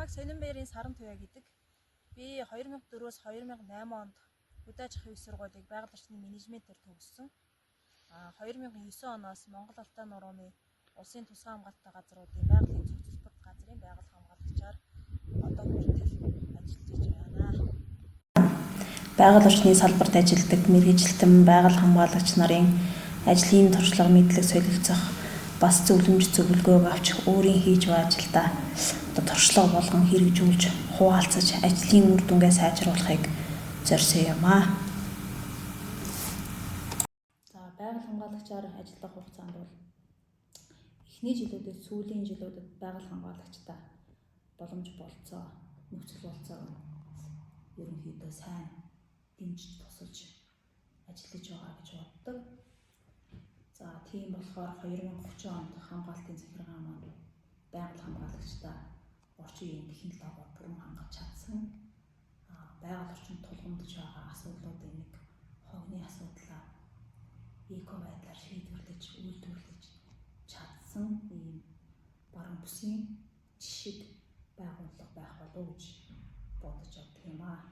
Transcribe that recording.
Намайг Сонин Баярын Саран Туяа гэдэг. Би 2004-өөс 2008 онд Хөдөө аж ахуйн их сургуулийг байгаль орчны менежментээр төгссөн. 2009 оноос Монгол Алтай нурууны улсын тусгай хамгаалалттай газруудын байгалийн цогцлбор газрын байгаль хамгаалагчаар одоо хүртэл ажиллаж байна. Байгаль орчны салбарт ажилладаг мэргэжилтэн байгаль хамгаалагч нарын ажлын туршлага, мэдлэг солилцох, бас зөвлөмж зөвлөгөөг авч өөрийн хийж буй ажилдаа одоо туршлага болгон хэрэгжүүлж хуваалцаж ажлын үр дүнгээ сайжруулахыг зорьсон юм аа. За, байгаль хамгаалагчаар ажиллах хугацаанд бол эхний жилүүдэд, сүүлийн жилүүдэд байгаль хамгаалагчтай боломж болцоо, нөхцөл болцоог ерөнхийдөө сайн дэмжиж тусалж ажиллаж байгаа гэж боддог. За, тийм болохоор 2030 онд хамгаалтын захиргаан маань байгаль хамгаалагчтай орчин үеийн технологиор бүрэн хангаж чадсан. Байгаль орчинд тулгамдж байгаа асуудлуудын нэг хогны асуудлаа эко байдлаар шийдвэрлэж, үйлдвэрлэж чадсан ийм баруун бүсийн жишг байгууллага байх болов уу гэж бодож авдаг юм аа.